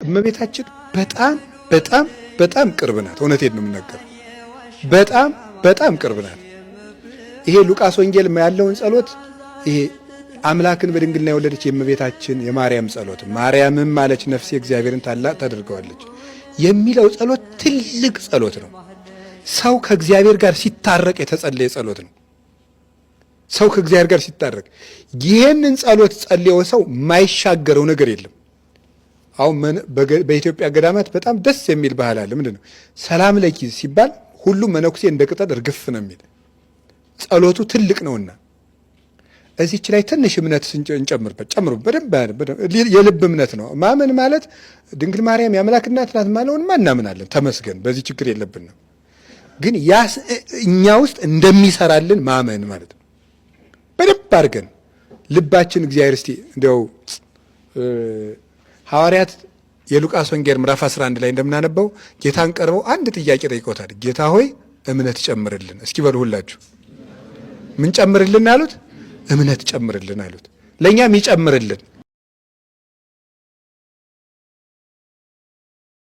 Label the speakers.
Speaker 1: እመቤታችን በጣም በጣም በጣም ቅርብ ናት። እውነቴን ነው የምናገረው። በጣም በጣም ቅርብ ናት። ይሄ ሉቃስ ወንጌል ያለውን ጸሎት፣ ይሄ አምላክን በድንግልና የወለደች የእመቤታችን የማርያም ጸሎት፣ ማርያምም አለች ነፍሴ እግዚአብሔርን ታላቅ ታደርገዋለች የሚለው ጸሎት ትልቅ ጸሎት ነው። ሰው ከእግዚአብሔር ጋር ሲታረቅ የተጸለየ ጸሎት ነው። ሰው ከእግዚአብሔር ጋር ሲታረቅ ይህንን ጸሎት ጸልየው ሰው የማይሻገረው ነገር የለም። አሁን በኢትዮጵያ ገዳማት በጣም ደስ የሚል ባህል አለ። ምንድን ነው? ሰላም ለኪ ሲባል ሁሉም መነኩሴ እንደ ቅጠል እርግፍ ነው የሚል፣ ጸሎቱ ትልቅ ነውና። እዚች ላይ ትንሽ እምነት እንጨምርበት፣ ጨምሩ በደንብ። የልብ እምነት ነው። ማመን ማለት ድንግል ማርያም የአምላክ እናት ናት ማለውንማ እናምናለን። ተመስገን፣ በዚህ ችግር የለብንም። ግን ያ እኛ ውስጥ እንደሚሰራልን ማመን ማለት ነው። በደንብ አድርገን ልባችን እግዚአብሔር እስቲ እንዲያው ሐዋርያት የሉቃስ ወንጌል ምዕራፍ 11 ላይ እንደምናነበው ጌታን ቀርበው አንድ ጥያቄ ጠይቀውታል። ጌታ ሆይ እምነት ጨምርልን። እስኪ በሉ ሁላችሁ፣ ምን ጨምርልን አሉት? እምነት ጨምርልን አሉት። ለእኛም ይጨምርልን።